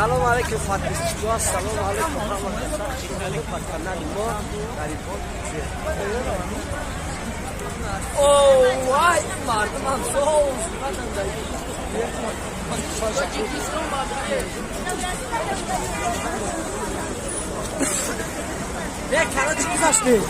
Салом алейкум, подписчик о, салом алейкум, ҳама ба канали мо, Ғарибон. О, вай, мардумам соз. Тоҷикистон ба хайр. Не, короче, гузаштем.